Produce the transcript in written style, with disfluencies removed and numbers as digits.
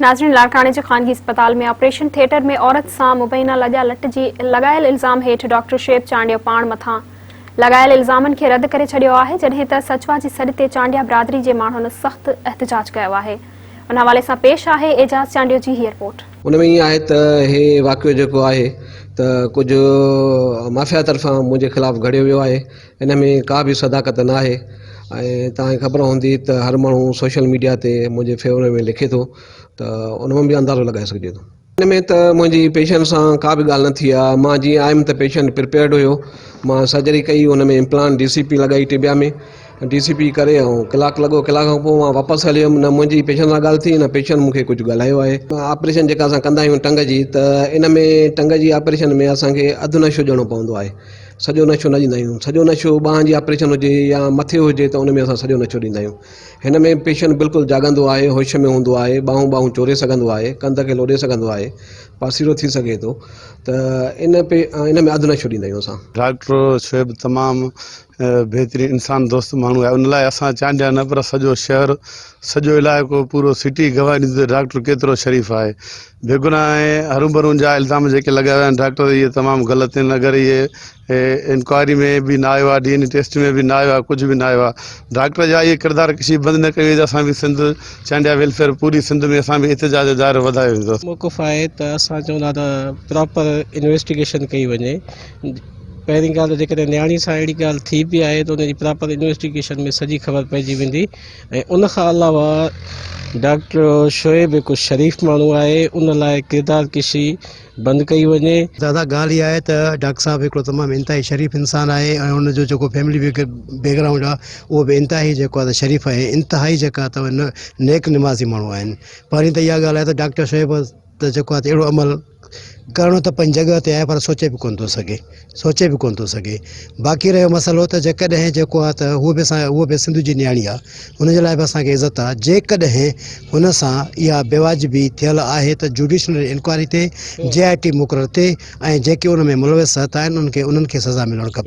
ناظرين لاڙڪاڻي جي خانگي اسپتال ۾ آپريشن ٿيٽر ۾ عورت سان مبينا لڄا لٽ جي لڳايل الزام هيٺ ڊاڪٽر شعيب چانڊيو پاڻ مٿان لڳايل الزامن کي رد ڪري ڇڏيو آهي جڏهن ته سچوا جي سڏ تي چانڊيا برادري جي ماڻهن سخت احتجاج ڪيو آهي ان حوالي سان پيش آهي اعجاز چانڊيو جي هي رپورٽ. ان ۾ ائين آهي ته هي واقعو جيڪو آهي ته ڪجهه مافيا طرفان منهنجي خلاف گهڙيو ويو آهي ان ۾ ڪا به صداقت نه آهي ۽ توهان کي خبر هوندي ته هر ماڻهو سوشل ميڊيا تي منهنجي فيور ۾ لکي ٿو ته ان مان به اندازو لڳائي سگهجي ٿو. ان ۾ ته منهنجي پيشنٽ سان ڪا به ڳالهه نه ٿي آهي مان جيئن آيم ته پيشنٽ پرپيئرڊ هيو مان سرجري ڪئي ان ۾ امپلانٽ ڊي سي پي لڳائي ٽبيا ۾ ڊي سي پي ڪري ۽ ڪلاڪ لڳو ڪلاڪ کان پوء مان واپس هلي ويم نه منهنجي پيشنٽ سان ڳالهه ٿي نه پيشنٽ مون کي ڪجهه ڳالهايو آهي. آپريشن جيڪا اسان ڪندا آهيون ٽنگ جي ته ان ۾ ٽنگ جي آپريشن ۾ اسان کي اڌ نشو ڏيڻو پوندو آهي سڄو نشو نه ڏيندا آهيون سڄو نشو ٻانهن جي آپريشن هجي يا مٿي هجي ته ان ۾ اسان سڄو نشو ڏيندا آهيون هن ۾ پيشنٽ بلڪل جاڳندو آهي هوش ۾ هوندو آهي ٻانهون ٻانهون چوري سگهندو آهي ڪنڌ کي لوڏي سگهندو آهي پاسيرو ٿي سگهي ٿو ته ان پي ان ۾ اڌ نشو ڏيندا آهيون اسان. ڊاڪٽر شعيب تمام بهترين انسان دوست ماڻهو آهي ان لاء اسان چانڊيا نه پر سڄو شهر سڄو علائقو پورو سٽي گواهي ڏيندو ته ڊاڪٽر ڪيترو شريف آهي بيگناهه ۽ هرون ڀرون جا الزام جيڪي لڳايا ويا آهن ڊاڪٽر اهي تمام غلط آهن اگر اهي انڪوائري ۾ به نه آيو آهي ڊي اين اي ٽيسٽ ۾ به نه آيو آهي ڪجهه به نه آيو آهي ڊاڪٽر جا اهي ڪردار ڪشي بند نه ڪئي وئي ته اسان به سنڌ چانڊيا ويلفيئر پوري سنڌ ۾ اسان به احتجاج جو دائرو وڌايو ويندو. موقف آهي ته اسان چون ٿا ته پراپر انويسٽيگيشن ڪئي وڃي پهرين ڳالهه ته جيڪڏهن نياڻي سان اهڙي ڳالهه ٿي به آهي ته ان جي پراپر انويسٽيگيشن ۾ سڄي خبر پئجي ويندي ۽ ان کان علاوه ڊاڪٽر شعيب هڪ شريف ماڻهو آهي ان لاء ڪردار ڪشي بند ڪئي وڃي. دادا ڳالهه اها آهي ته ڊاڪٽر صاحب هڪڙو تمام انتهائي شريف انسان آهي ۽ ان جو جيڪو فيملي بيڪ گرائونڊ آهي اهو به انتهائي جيڪو آهي ته شريف ۽ انتهائي جيڪا اٿو نيڪ نمازي ماڻهو آهن پهرين ته اها ڳالهه آهي ته ڊاڪٽر شعيب ته جيڪو آهي ته اهڙو عمل ڪرڻو ته پنهنجي جڳهه تي آهي پر سوچي به ڪونه ٿو سگهي سوچي به ڪونه ٿو سگهي باقي رهيو مسئلو ته جيڪڏهن جيڪو آهي ته هوء به اسان هوء به سنڌ جي نياڻي آهي هن جي لاء به اسان کي عزت آهي جيڪڏهن هن سان اها بيواجبي ٿيل آهي ته جوڊيشنل انڪوائري ٿئي جي آء ٽي مقرر ٿئي ۽ جيڪي ان ۾ ملوث هٿ آهن انهن کي انهن کي سزا ملڻ کپي.